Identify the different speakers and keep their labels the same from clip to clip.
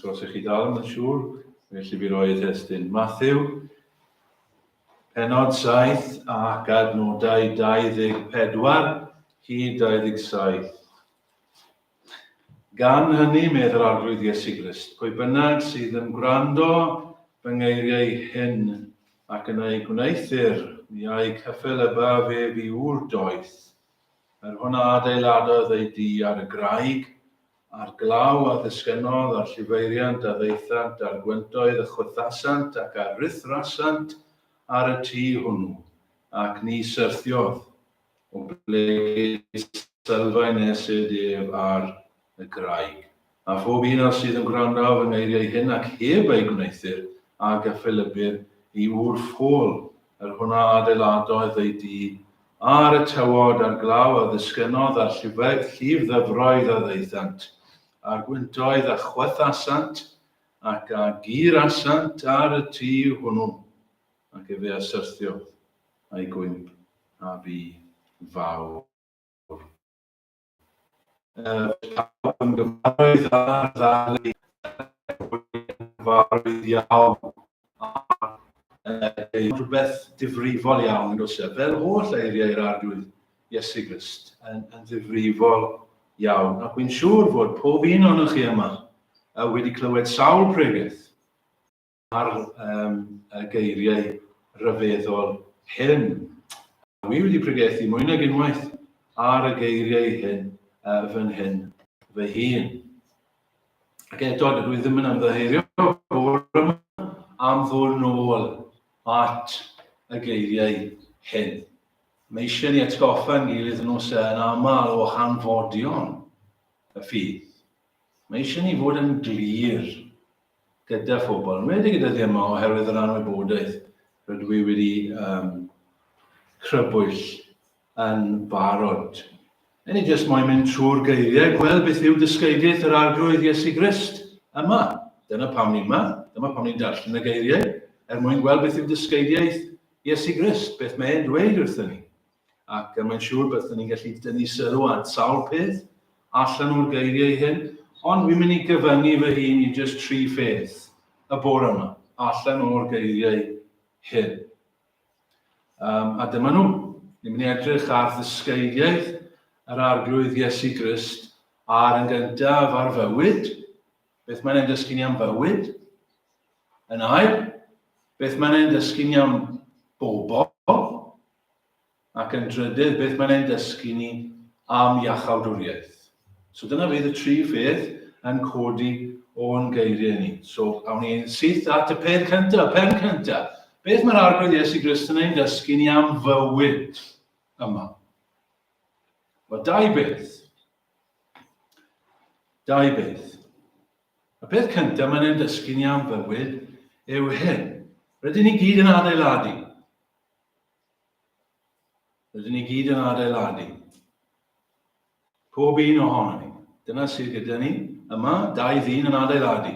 Speaker 1: Os ych chi dal yn siŵr, felly fi roi y testun. Matthew, penod 7 ac adnodau 24 hyd 27. Gan hynny, medd yr Arglwydd Iesu Grist, pwy bynnag sydd yn gwrando fy ngeiriau hyn ac yn eu gwneuthur, mi a'i cyffelyba fe fi ŵr doeth, yr hwn a adeiladodd ei dŷ ar y graig, a'r glaw a ddisgynnodd, a'r llifeiriant a ddaethant, a'r gwyntoedd a chwythasant ac a ruthrasant ar y tŷ hwnnw, ac ni syrthiodd, o blegid sylfaen esyd ef ar y graig. A phob un a sydd yn gwrando fy ngeiriau hyn ac heb eu gwneuthur, a gyffelybir i ŵr ffôl, yr hwn a adeiladodd ei dŷ ar y tywod, a'r glaw a ddisgynnodd, a'r llif ddyfroedd a ddaethant, a'r gwyntoedd a chwythasant, ac a gurasant ar y tŷ hwnnw, ac efe a syrthiodd, a'i gwymp a fu fawr. Pawb yn gyfarwydd â'r ddau gyfarwydd iawn rhywbeth difrifol iawn yn oes e, fel holl eiriau'r Arglwydd Iesu Grist, yn, yn ddifrifol iawn. Ac wy'n siŵr fod pob un ohonoch chi yma wedi clywed sawl pregeth ar um, y geiriau rhyfeddol hyn. Wi wedi pregethu mwy nag unwaith ar y geiriau hyn uh, fan hyn fy hun. Ac eto, dydw i ddim yn ymddiheurio bore yma am ddod nôl at y geiriau hyn. Mae eisiau ni atgoffa'n gilydd yn nos yn aml o hanfodion y ffydd. Mae eisiau ni fod yn glir gyda phobl, yn enwedig y dyddiau yma oherwydd yr anwybodaeth rydw i wedi um, crybwyll yn barod. Yn ni jyst moyn mynd trwy'r geiriau, gweld beth yw dysgeidiaeth yr Arglwydd Iesu Grist yma. Dyna pam ni yma, dyma pam ni'n darllen y geiriau, er mwyn gweld beth yw dysgeidiaeth Iesu Grist, beth mae e'n dweud wrthyn ni. Ac mae'n siŵr byddwn ni'n gallu dynnu sylw at sawl peth allan o'r geiriau hyn, ond wi'n mynd i gyfyngu fy hun i jyst tri pheth y bore yma, allan o'r geiriau hyn. Um, a dyma nhw. Ni'n mynd i edrych ar ddysgeidiaeth yr Arglwydd Iesu Grist ar yn gyntaf ar fywyd, beth mae'n ein dysgu ni am fywyd, yn ail, beth mae'n ein dysgu ni am bobl, Ac yn drydydd, beth mae'n ein dysgu ni am iachawdwriaeth? So dyna fydd y tri pheth yn codi o'n geiriau ni. So awn ni syth at y peth cyntaf, pen cyntaf. Beth mae'r Arglwydd Iesu Grist yn ein dysgu ni am fywyd yma? Wel, dau beth. Dau beth. Y peth cyntaf mae'n ein dysgu ni am fywyd yw hyn. Rydyn ni gyd yn adeiladu. Rydyn ni gyd yn adeiladu. Pob un ohono ni. Dyna sydd gyda ni yma, dau ddyn yn adeiladu.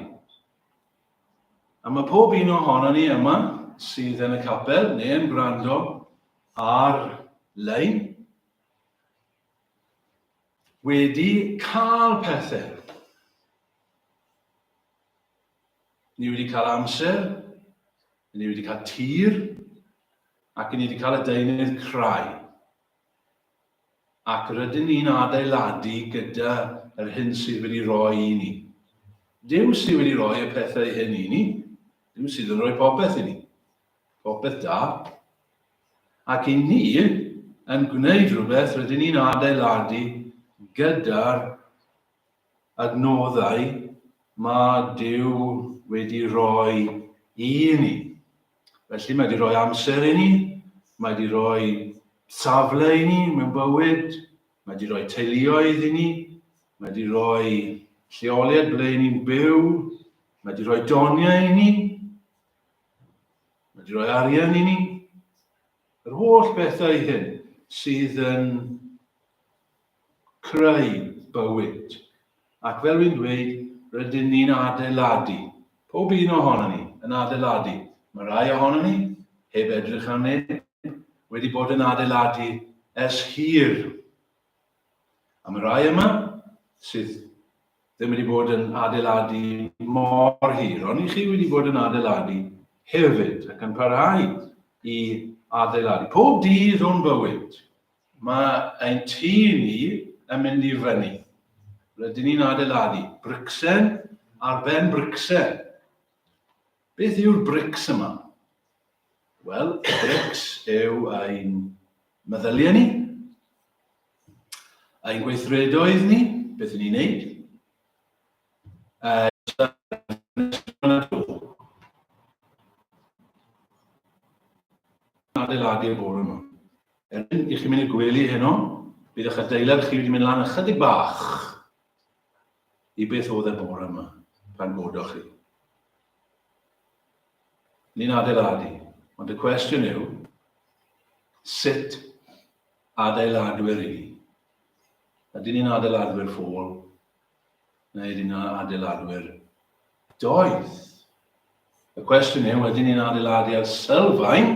Speaker 1: A mae pob un ohono ni yma sydd yn y capel neu yn gwrando ar-lein wedi cael pethau. Ni wedi cael amser, ni wedi cael tir, ac ni wedi cael y deunydd crai. Ac rydyn ni'n adeiladu gyda yr hyn sydd wedi rhoi i ni. Duw sydd wedi rhoi y pethau hyn i ni. Duw sydd yn rhoi popeth i ni. Popeth da. Ac i ni yn gwneud rhywbeth, rydyn ni'n adeiladu gyda'r adnoddau mae Duw wedi rhoi i ni. Felly mae wedi rhoi amser i ni, mae wedi rhoi safle i ni mewn bywyd, mae wedi rhoi teuluoedd i ni, mae wedi rhoi lleoliad ble ni'n byw, mae wedi rhoi doniau i ni, mae wedi rhoi arian i ni. Yr holl bethau hyn sydd yn creu bywyd. Ac fel fi'n dweud, rydyn ni'n adeiladu. Pob un ohonon ni yn adeiladu. Mae rai ohonon ni, heb edrych ar neb, wedi bod yn adeiladu ers hir. A mae rai yma sydd ddim wedi bod yn adeiladu mor hir, ond i chi wedi bod yn adeiladu hefyd ac yn parhau i adeiladu. Pob dydd o'n bywyd, mae ein tŷ ni yn mynd i fyny. Rydyn ni'n adeiladu bricsen ar ben bricsen. Beth yw'r brics yma? Wel, y brics yw ein meddyliau ni, ein gweithredoedd ni, beth ni'n neud. Adeiladu y bore yma. Erbyn i chi mynd i'r gwely heno, bydd eich adeilad chi wedi mynd lan ychydig bach i beth oedd e bore yma pan godoch chi. Ni'n adeiladu, ond y cwestiwn yw, sut adeiladwyr i ni? Ydyn ni'n adeiladwyr ffôl, neu ydyn ni'n adeiladwyr doeth? Y cwestiwn yw, ydyn ni'n adeiladu ar sylfaen,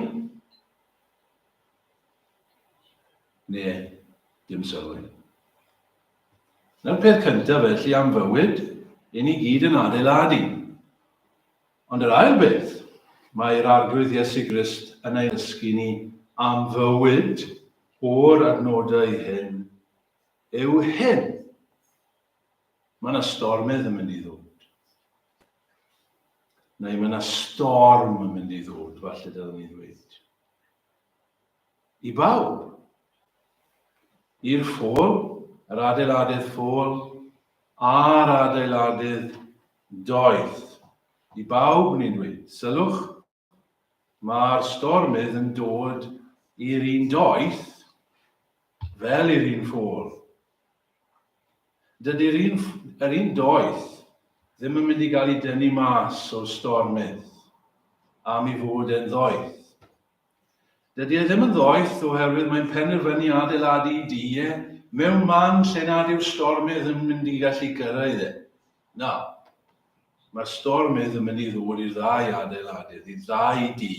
Speaker 1: neu dim sylfaen? Na'r peth cyntaf felly am fywyd, i ni gyd yn adeiladu. Ond yr ail beth, mae'r Arglwydd Iesu Grist yn ei ddysgu ni am fywyd o'r adnodau hyn yw hyn. Mae yna stormydd yn mynd i ddod. Neu mae yna storm yn mynd i ddod, falle dylwn ni ddweud. I bawb. I'r ffôl, yr adeiladydd ffôl, a'r adeiladydd doeth. I bawb, ni'n dweud. Sylwch, mae'r stormydd yn dod i'r un doeth fel i'r un ffôl. Dydy'r un, yr un doeth ddim yn mynd i gael ei dynnu mas o'r stormydd am ei fod e'n ddoeth. Dydy e ddim yn ddoeth oherwydd mae'n penderfynu adeiladu i dŷ e mewn man lle nad yw'r stormydd yn mynd i gallu gyrraedd e. Na. Mae'r stormydd yn mynd i ddod i'r ddau adeiladydd, i ddau dŷ.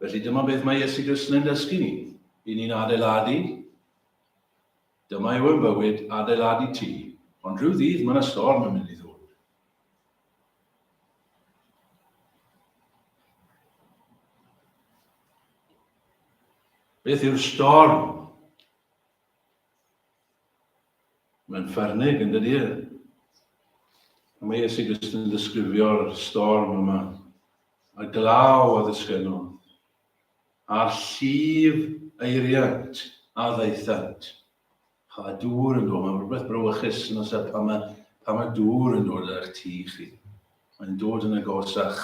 Speaker 1: Felly dyma beth mae Iesu Grist yn dysgu ni. I ni'n adeiladu, dyma yw ein bywyd, adeiladu tŷ. Ond rhyw ddydd mae yna storm yn mynd i ddod. Beth yw'r storm? Mae'n ffyrnig yn dydy e? A mae Iesu Grist yn disgrifio'r storm yma. Y glaw a ddisgynnodd, a'r llif eiriant a ddaethant. Pan mae dŵr yn dod, mae'n rhywbeth brawychus yn oes e, pan mae, pan mae dŵr yn dod ar eich tŷ chi. Mae'n dod yn agosach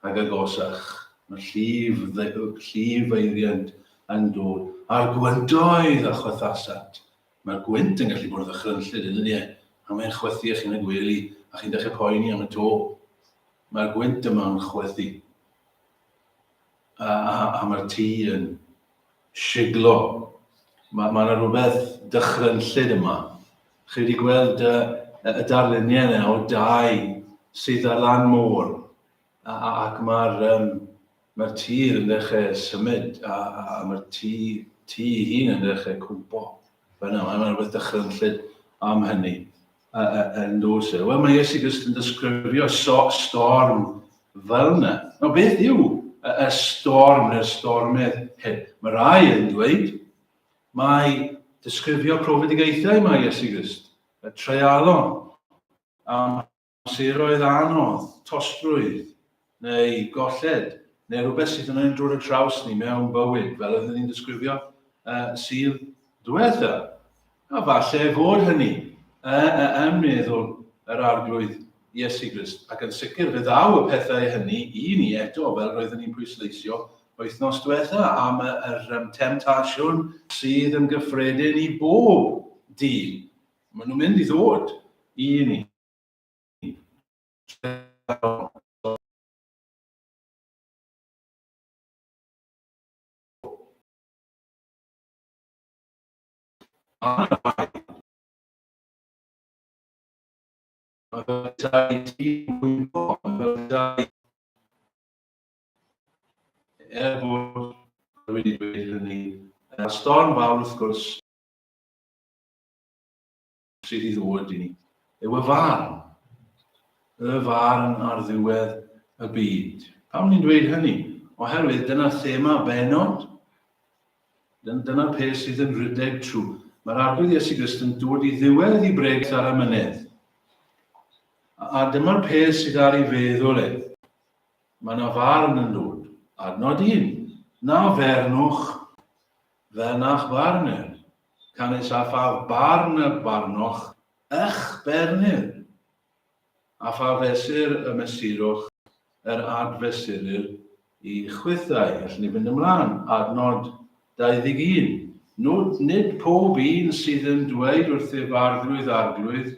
Speaker 1: ac agosach. Mae llif, llif eiriant yn dod. A'r gwyntoedd a chwythasant. Mae'r gwynt yn gallu bod yn ddychrynllyd, yn dydy e? A mae'n chwythu a chi'n y gwely, a chi'n dechrau poeni am y to. Mae'r gwynt yma'n chwythu. A, a, a mae'r tŷ yn Siglo. Mae ma 'na rhywbeth dychrynllyd yma. Chi wedi gweld y, y darluniau yna o dai sydd ar lan môr, a, a, ac mae'r um, mae tir yn dechrau symud, a, a, a mae'r tŷ, tŷ ei hun yn dechrau cwmpo. Fyna, mae yna rhywbeth dychrynllyd am hynny yn does e? Wel, mae Iesu Grist yn disgrifio so, storm fel yna. Nawr, beth yw y, y storm neu'r stormydd hyn? Mae rai yn dweud mae disgrifio profedigaethau mae Iesu Grist, y treialon, am amseroedd anodd, tostrwydd, neu golled, neu rhywbeth sydd yn dod ar traws ni mewn bywyd, fel oeddwn ni'n disgrifio uh, Sul diwetha. A falle fod hynny uh, uh, yn meddwl yr Arglwydd Iesu Grist, ac yn sicr fe ddaw y pethau hynny i ni eto, fel roeddwn ni'n pwysleisio wythnos diwetha am yr, yr um, temtasiwn sydd yn gyffredin i bob dyn. Maen nhw'n mynd i ddod i ni. Er bod wedi dweud hynny, storm fawr wrth gwrs. sydd i ddod i ni yw y farn. Y farn ar ddiwedd y byd. Pam ni'n dweud hynny? Oherwydd dyna thema benod. Dyna'r peth sydd yn rhedeg trwy. Mae'r Arglwydd Iesu Grist yn dod i ddiwedd i bregeth ar y mynydd. A dyma'r peth sydd ar ei feddwl e. Mae yna farn yn dod. Adnod 1. Na fernwch fel na'ch barnir. Canys a pha barn y barnoch, ych bernir. A pha fesur y mesurwch, yr adfesurir i chwithau. Allwn ni fynd ymlaen. Adnod 21. Nod, nid pob un sydd yn dweud wrthyf Arglwydd, Arglwydd,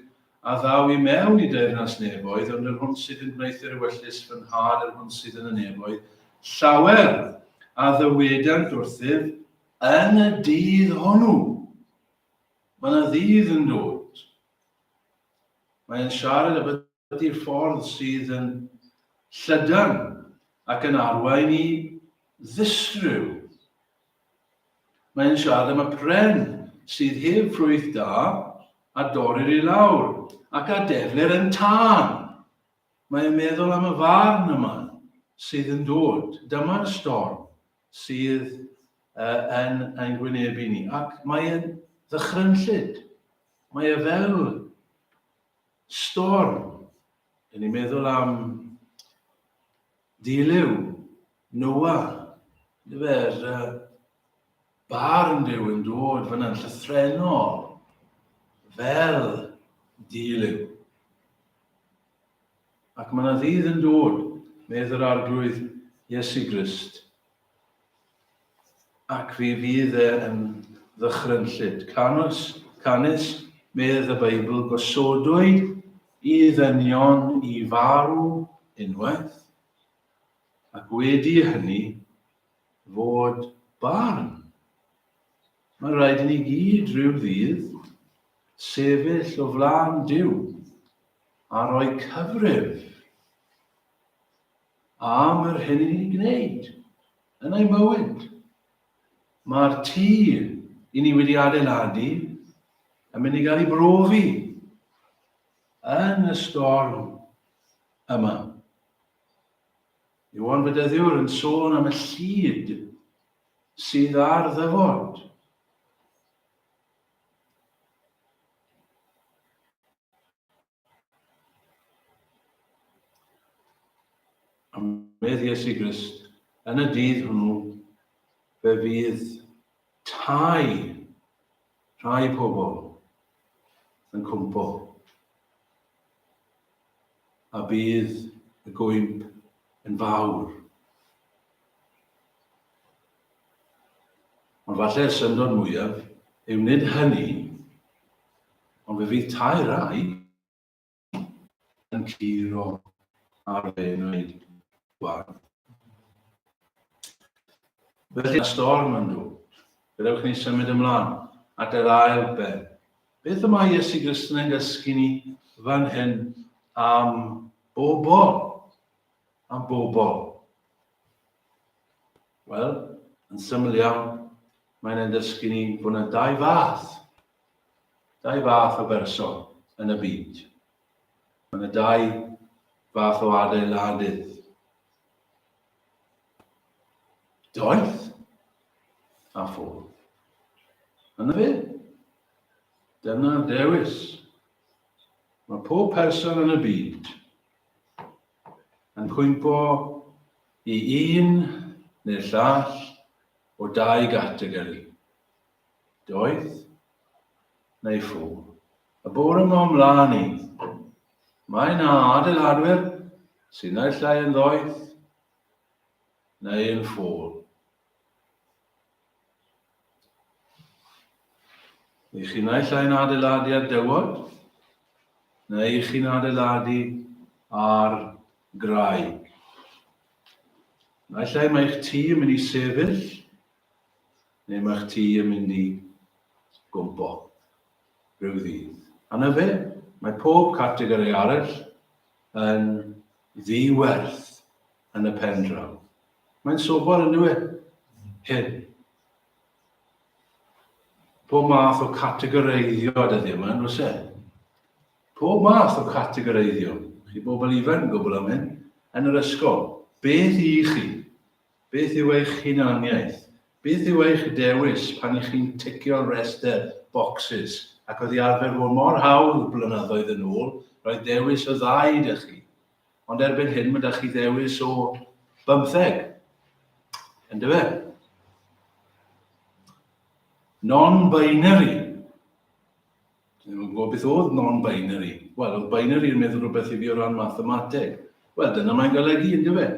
Speaker 1: a ddaw i mewn i deyrnas nefoedd, ond yr hwn sydd yn gwneuthur ewyllys fy Nhad yr hwn sydd yn y nefoedd. Llawer a ddywedant wrthyf yn y dydd hwnnw. Mae yna ddydd yn dod. Mae'n siarad ydy'r ffordd sydd yn llydan ac yn arwain i ddistryw. Mae'n siarad am y pren sydd heb ffrwyth da a dorrir i lawr ac a deflir yn tân. Mae'n meddwl am y farn yma sydd yn dod. Dyma'r storm sydd uh, yn ein gwynebu ni. Ac mae'n ddychrynllyd. Mae e fel storm. Dyn ni'n meddwl am Dilyw, Noah, yndyfe, yr barn Duw yn dod fyna'n llythrennol fel dilyw. Ac mae yna ddydd yn dod, medd yr Arglwydd Iesu Grist, Ac fe fydd e yn ddychrynllyd. Canys, canys, medd y Beibl, gosodwyd i ddynion i farw unwaith, ac wedi hynny fod barn. Mae'n rhaid i ni gyd rhyw ddydd sefyll o flaen Duw a rhoi cyfrif am yr hyn i ni gwneud yn ei mywyd. Mae'r tŷ i ni wedi adeiladu yn mynd i gael ei brofi yn y storm yma. Iwan Fedyddiwr yn sôn am y llid sydd ar ddyfod. A medd Iesu Grist, yn y dydd hwnnw, fe fydd tai rhai pobl yn cwmpo, a bydd y gwymp yn fawr. Ond falle y syndod mwyaf yw nid hynny, Ond fe fydd tai rai yn curo ar fe wneud gwan. Felly, mae storm yn dod. Gadewch ni symud ymlaen at yr ail ben. Beth y mae Iesu Grist yn ein dysgu ni fan hyn am bobl? Am bobl. Wel, yn syml iawn, mae'n ein dysgu ni bod yna dau fath Dau fath o berson yn y byd. Mae yna dau fath o adeiladydd. Doeth a ffôl. Yna fe. Dyna'r dewis. Mae pob person yn y byd yn cwympo i un neu'r llall o dau gategori. Doeth neu ffôl. Y bore yma o mlaen i. Mae yna adeiladwyr sy'n naill ai yn ddoeth neu yn ffôl. I chi naill ai'n adeiladu ar dywod, neu i chi'n adeiladu ar graig. Naill ai mae'ch tŷ yn mynd i sefyll, Neu mae'ch tŷ yn mynd i gwmpo rhyw ddydd. A na fe, mae pob categori arall yn ddi-werth yn y pen draw. Mae'n sobor yn dyw e? Hyn. Pob math o categoreiddio dyddiau yma, yn oes e? Pob math o categoreiddio, chi bobl ifanc yn gwybod am hyn, yn yr ysgol. Beth i chi? Beth yw eich hunaniaeth? Beth yw eich dewis pan i chi'n ticio'r rhestr bocsys? Ac oedd i arfer fod mor hawdd blynyddoedd yn ôl, roedd dewis o ddau 'da chi. Ond erbyn hyn mae 'da chi ddewis o bymtheg. Yndyfe? Non-binary. Dwi ddim yn gwybod beth oedd non-binary. Wel, oedd binary yn meddwl rhywbeth i fi o ran mathemateg. Wel, dyna mae'n golygu, ynddo fe?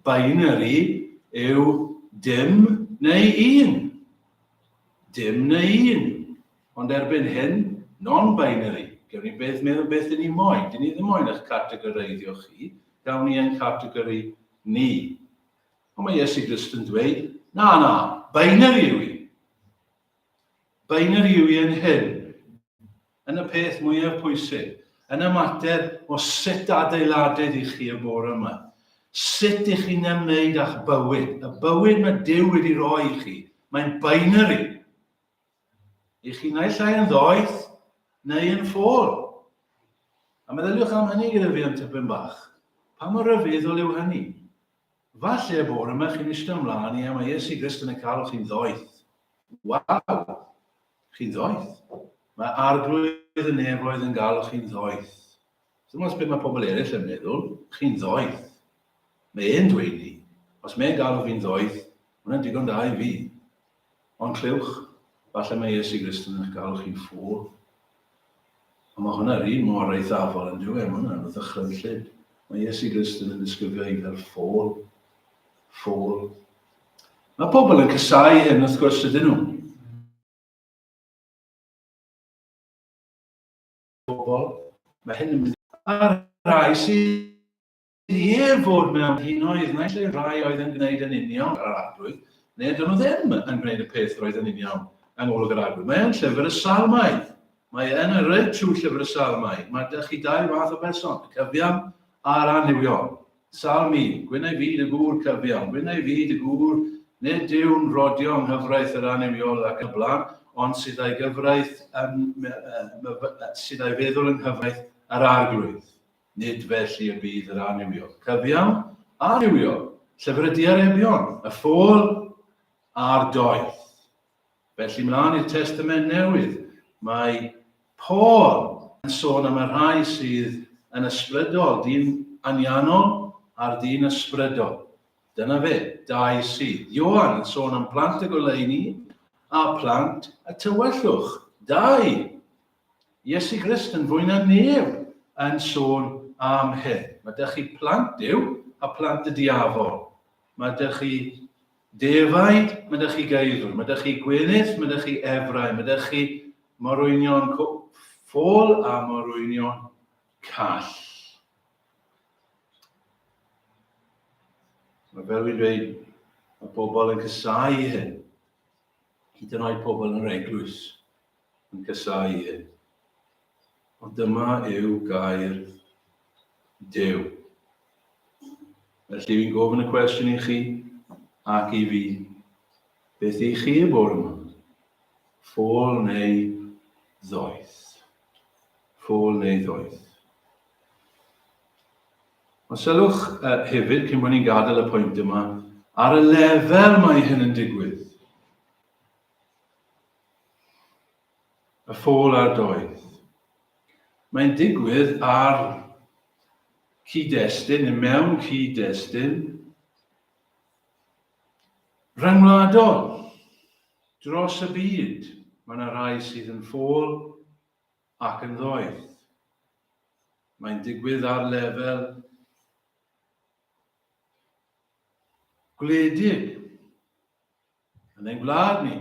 Speaker 1: Binary yw dim neu un. Dim neu un. Ond erbyn hyn, non-binary. Gewn ni beth meddwl beth dyn ni moyn. Dyn ni ddim moyn eich categoreiddio chi. Gawn ni ein categori ni. Ond mae Iesu Grist yn dweud, na, na, binary yw i. Binary yw i yn hyn, yn y peth mwyaf pwysig, yn y mater o sut adeiladedd i chi y bore yma. Sut i chi'n ymwneud â'ch bywyd, y bywyd mae Duw wedi roi i chi. Mae'n binary. I chi naill ai yn ddoeth neu yn ffôl. A meddyliwch am hynny gyda fi am tipyn bach. Pa mor ryfeddol yw hynny? Falle y bore yma chi'n eistedd ymlaen i a mae Iesu Grist yn y cael chi'n ddoeth. Waw! Chi'n ddoeth. Mae arglwydd y nefoedd yn galw chi'n ddoeth. Dim ots beth mae pobl eraill yn meddwl, chi'n ddoeth. Mae e'n dweud ni. Os mae'n galw fi'n ddoeth, hwnna'n digon da i fi. Ond clywch, falle mae Iesu Grist yn eich galw chi'n ffôl. Ond mae hwnna'r un mor eithafol yn dyw e, mae hwnna'n ddychrynllyd. Mae Iesu Grist yn ddisgrifio i fel ffôl. Ffôl. Mae pobl yn casau hyn wrth gwrs ydyn nhw. Pobl, mae hyn yn mynd ar rai sydd heb fod mewn hunoedd, naill ai rhai oedd yn gwneud yn union ar yr Arglwydd, neu dyn nhw ddim yn gwneud y peth roedd yn union yng ngolwg yr Arglwydd. Mae yn llyfr y Salmau. Mae yn y reit trwy llyfr y Salmau. Mae dych chi dau fath o berson, y cyfiawn a'r annuwiol. Salm 1, Gwyn ei fyd y gŵr cyfiawn, gwyn ei fyd y gŵr, nid yw'n rhodio yng nghyfraith yr annuwiol ac yn y blaen, ond sydd â'i gyfraith yn, sydd â'i feddwl yng nghyfraith yr Arglwydd. Nid felly y bydd yr annuwiol. Cyfiawn a rhywiol. Llyfr y diarebion, y ffôl a'r doeth. Felly mlaen i'r Testament Newydd, mae Paul yn sôn am y rhai sydd yn ysbrydol, dyn anianol a'r dyn ysbrydol. Dyna fe, dau sydd. Ioan yn sôn am plant y goleuni a plant y tywyllwch. Dau. Iesu Grist yn fwy na neb yn sôn am hyn. Mae dych chi plant Duw a plant y diafol. Mae dych chi defaid, mae dych chi geifr, mae dych chi gwenith, mae dych chi efrau, mae dych chi morwynion ffôl a morwynion call. Mae fel fi'n dweud, mae pobl yn cysau hyn. Hyd yn oed pobl yn yr eglwys. yn casáu hyn. Ond dyma yw gair Duw. Felly fi'n gofyn y cwestiwn i chi ac i fi. Beth i chi y bore yma? Ffôl neu ddoeth? Ffôl neu ddoeth? Ond sylwch hefyd, cyn bod ni'n gadael y pwynt yma, ar y lefel mae hyn yn digwydd. Y ffôl a'r doeth. Mae'n digwydd ar cyd-destun, neu mewn cyd-destun, rhyngwladol, dros y byd. Mae yna rai sydd yn ffôl ac yn ddoeth. Mae'n digwydd ar lefel gwledig. Yn ein gwlad ni,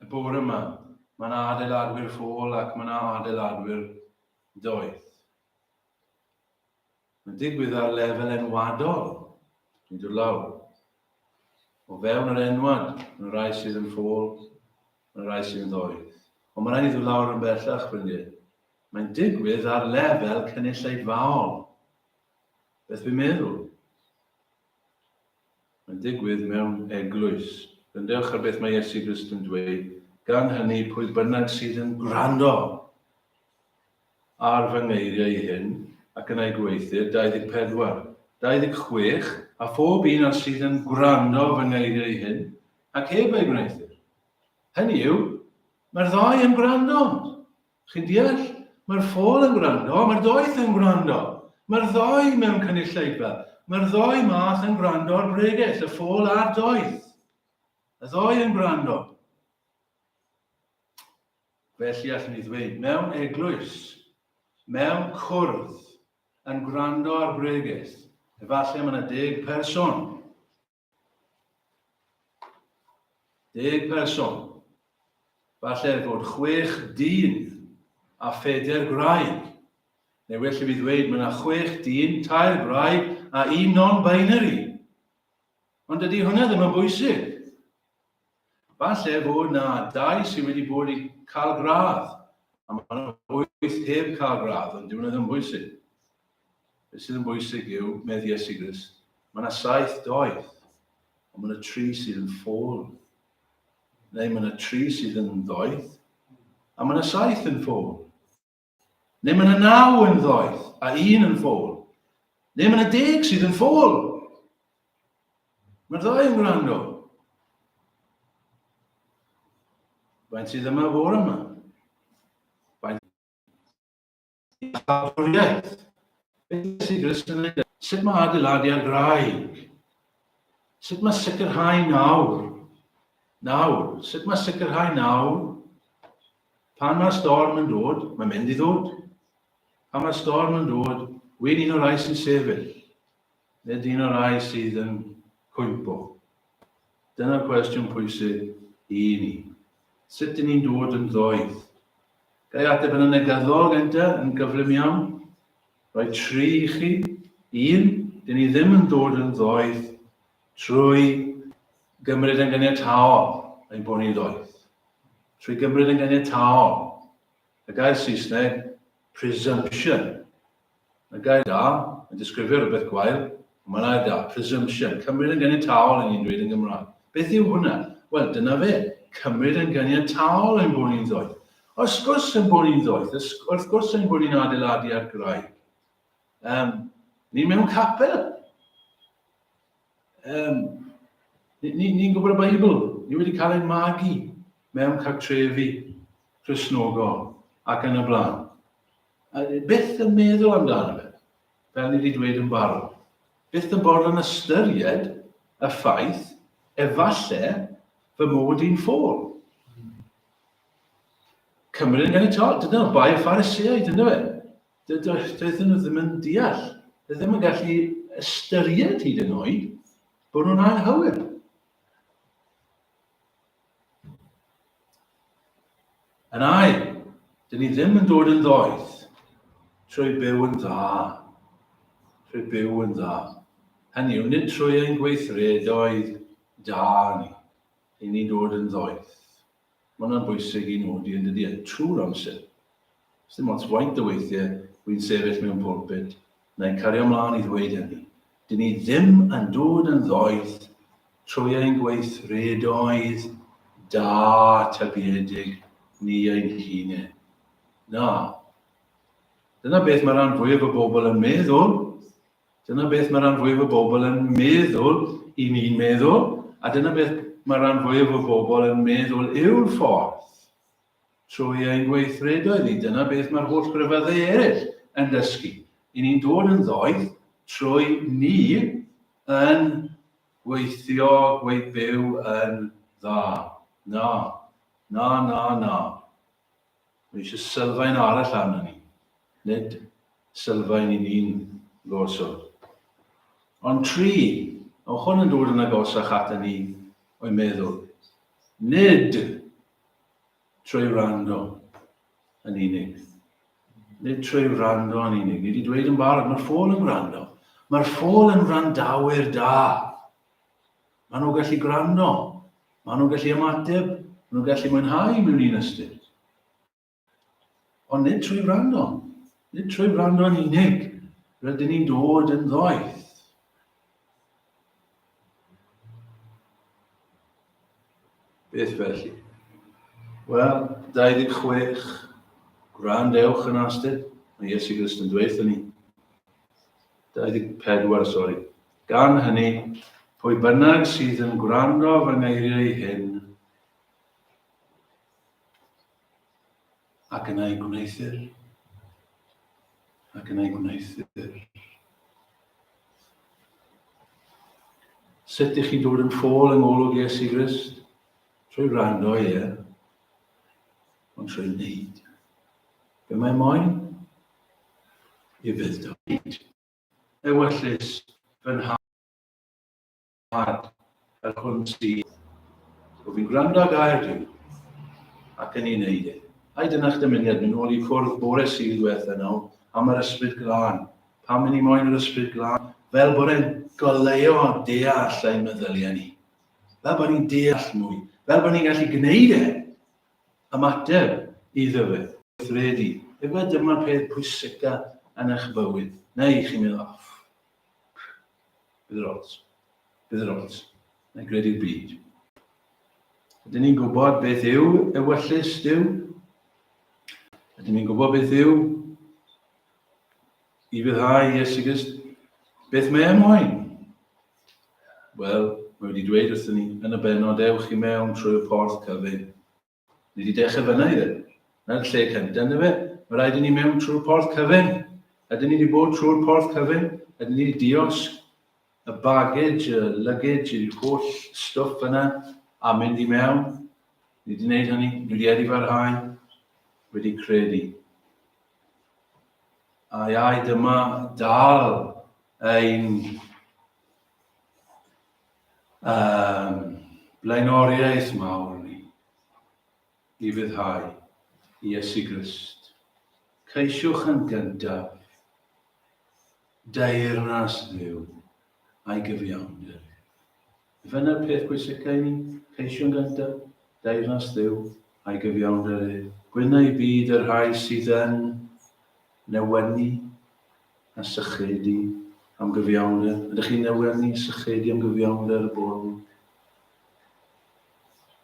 Speaker 1: y bore yma, mae yna adeiladwyr ffôl ac mae yna adeiladwyr doeth. Mae'n digwydd ar lefel enwadol. Dwi'n dod lawr. O fewn yr enwad, mae rhai sydd yn ffôl, mae rhai sydd yn ddoeth. Ond mae rhaid i ddod lawr yn bellach, ffrindiau. Mae'n digwydd ar lefel cynulleidfaol. Beth fi'n meddwl? Mae'n digwydd mewn eglwys. Gwrandewch ar beth mae Iesu Grist yn dweud, Gan hynny, pwy bynnag sydd yn gwrando. ar fy ngeiriau i hyn, ac yn eu gweithio, 24. 26, a phob un a sydd yn gwrando fy ngeiriau i hyn, ac heb eu gwneuthur. Hynny yw, mae'r ddau yn gwrando. Chi'n deall? Mae'r ffôl yn gwrando, mae'r doeth yn gwrando. Mae'r ddau mewn cynulleidfa. Mae'r ddau math yn gwrando ar bregeth, y ffôl a'r doeth. Y ddau yn gwrando. Felly allwn ni ddweud, mewn eglwys, mewn cwrdd, yn gwrando ar bregeth, efallai mae yna deg person. Deg person. Falle fod chwech dyn a phedair gwraig. Neu well i fi ddweud, mae yna chwech dyn, tair gwraig a un non-binary. Ond dydy hwnna ddim yn bwysig. Falle fod 'na dau sydd wedi bod i cael gradd, a mae yna wyth heb cael gradd, ond dyw hwnna ddim yn bwysig. Beth sydd yn bwysig yw, medd Iesu Grist, mae yna saith doeth, ond mae yna tri sydd yn ffôl. Neu mae yna tri sydd yn ddoeth, a mae yna saith yn ffôl. Neu mae yna naw yn ddoeth a un yn ffôl. Neu mae yna deg sydd yn ffôl. Mae'r ddau yn gwrando. Faint sydd yma fore yma? Faint iachawdwriaeth? Beth sydd Grist yn ei Sut mae adeiladu ar graig? Sut mae sicrhau nawr? Nawr, sut mae sicrhau nawr Pan mae'r storm yn dod, mae'n mynd i ddod. Pan mae'r storm yn dod, wy'n un o'r rhai sy'n sefyll, nid un o'r rhai sydd yn cwympo. Dyna'r cwestiwn pwysig i ni. Sut dyn ni'n dod yn ddoeth? Ga i ateb yn y negyddol gyntaf, yn gyflym iawn? Rhoi tri i chi. Un, dyn ni ddim yn dod yn ddoeth trwy gymryd yn ganiataol ein bod ni'n ddoeth. Trwy gymryd yn ganiataol. Y gair Saesneg, presumption. Y gair da yn disgrifio rhywbeth gwael, ond mae'n air da, presumption. Cymryd yn ganiataol yn ni'n dweud yn Gymraeg. Beth yw hwnna? Wel, dyna fe. Cymryd yn ganiataol ein bod ni'n ddoeth. Wrth gwrs ein bod ni'n ddoeth, wrth gwrs ein bod ni'n adeiladu ar graig. Um, ni mewn capel. Um, ni'n ni, ni gwybod y Beibl. Ni wedi cael ein magu mewn cartrefi Cristnogol ac yn y blaen. A byth yn meddwl amdano fe, fel ni wedi dweud yn barod. Byth yn bod yn ystyried y ffaith efallai fy mod i'n ffôl. Cymru yn ganiataol, dyna bai y Phariseaid, ynddo fe? Doedden nhw ddim yn deall, doedden ddim yn gallu ystyried hyd yn oed bod nhw'n anghywir. Yn ail, dyn ni ddim yn dod yn ddoeth trwy byw yn dda. Trwy byw yn dda. Hynny yw, nid trwy ein gweithredoedd da ni. Dyn ni'n dod yn ddoeth. Mae hwnna'n bwysig i nodi yn dydi e, trwy'r amser. Sdim ots faint o weithiau wy'n sefyll mewn pulpit, na i'n cario mlaen i ddweud hynny. Dyn ni ddim yn dod yn ddoeth trwy ein gweithredoedd da tybiedig ni ein hunain. Na. Dyna beth mae rhan fwyaf o bobl yn meddwl. Dyna beth mae rhan fwyaf o bobl yn meddwl i ni'n meddwl, a dyna beth mae rhan fwyaf o bobl yn meddwl yw'r ffordd trwy ein gweithredoedd ni. Dyna beth mae'r holl grefyddau eraill yn dysgu. I ni'n dod yn ddoeth trwy ni yn gweithio, gweith byw yn dda. Na, na, na, na. Mae eisiau sylfaen arall arno ni, nid sylfaen i ni'n gosod. Ond tri, o hwn yn dod yn agosach at ni o'i meddwl. Nid trwy wrando yn unig. Nid trwy wrando yn unig. Ni wedi dweud yn barod, mae'r ffôl yn gwrando. Mae'r ffôl yn wrandawyr da. Maen nhw'n gallu gwrando. Maen nhw'n gallu ymateb. Maen nhw'n gallu mwynhau mewn un ystyr. Ond nid trwy wrando. Nid trwy wrando yn unig. Rydyn ni'n dod yn ddoeth. Beth felly? Wel, 26. Gwrandewch yn astud. Mae Iesu Grist yn dweud ni. 24, sori. Gan hynny, pwy bynnag sydd yn gwrando fy ngeiriau hyn, ac yna ei gwneuthur, ac yna ei gwneuthur. Sut ych chi'n dod yn ffôl yng ngolwg Iesu Grist? Trwy wrando, ie. Ond trwy wneud. Be mae moyn? I fydd. Ewyllys fy nhad, yr hwn sydd. O fi'n gwrando ar gair Duw, ac yn ei wneud e. Ai dyna'ch dymuniad, mynd nôl i cwrdd bore Sul diwetha nawr, am yr Ysbryd Glân. Pam i ni moyn yr Ysbryd Glân? Fel bod e'n goleuo a deall ein meddyliau ni. Fel bod ni'n deall mwy. Fel bod ni'n gallu gwneud e. Ymateb iddo fe. Gweithredu. Efe dyma'r peth pwysica yn eich bywyd. Neu chi'n meddwl, oh, bydd yr ots. Bydd yr ots. Neu gredu'r byd. Ydyn ni'n gwybod beth yw ewyllys Duw? Ydyn ni'n gwybod beth yw i fyddhau Iesu Grist? Beth mae e moyn? Wel, mae wedi dweud wrthyn ni yn y benod, ewch i mewn trwy'r porth cyfyng. Ni wedi dechrau fyna i ddim. Na'r lle cyntaf, ynddo fe? Mae rhaid i ni mewn trwy'r porth cyfyng. Ydyn ni wedi bod trwy'r porth cyfyng? Ydyn ni wedi diosg y baggage, y luggage, y holl stwff yna a mynd i mewn? Ni wedi gwneud hynny, ni wedi edifarhau, wedi credu. Ai ai dyma dal ein um, blaenoriaeth mawr ni i fyddhau Iesu Grist. Ceisiwch yn gyntaf deyrnas Dduw a'i gyfiawnder. Fyna'r peth pwysica i ni, ceisiwch yn gyntaf deyrnas Dduw a'i gyfiawnder ef. Gwyn ei byd y rhai sydd yn newynu a sychedu am gyfiawnder. Ydych chi'n newynu, sychedu am gyfiawnder y bore?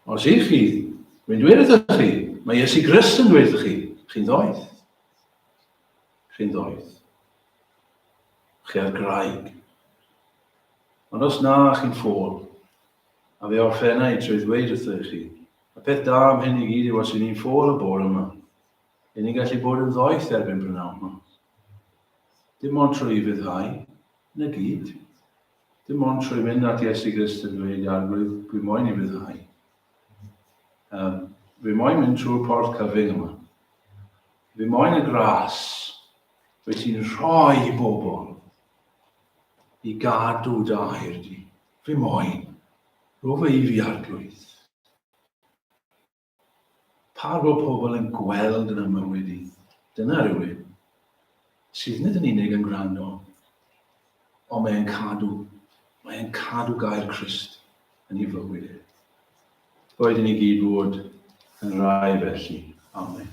Speaker 1: Os ych chi, mae'n dweud wrthych chi, mae Iesu Grist yn dweud wrthych chi, chi'n ddoeth. Chi'n ddoeth. Chi ar graig. Ond os na, chi'n ffôl. A fe orffenna i trwy ddweud wrthych chi, y peth da am hyn i gyd yw os y'n ni'n ffôl y bore yma, y'n ni'n gallu bod yn ddoeth erbyn prynhawn yma. Dim ond trwy ufuddhau, 'na gyd. Dim ond trwy mynd at Iesu Grist yn dweud, Arglwydd, dwi moyn ufuddhau. Um, fi moyn mynd trwy'r porth cyfyng yma. Fi moyn y gras fe ti'n rhoi i bobl i gadw dy air di. Fi moyn. Rho fe i fi, Arglwydd. Pa bod pobl yn gweld yn ymywyd i? Dyna rhywun sydd nid yn unig yn gwrando, ond mae'n cadw, mae'n cadw gair Crist yn ei fywyd e. Boed i ni gyd fod yn rai felly. Amen.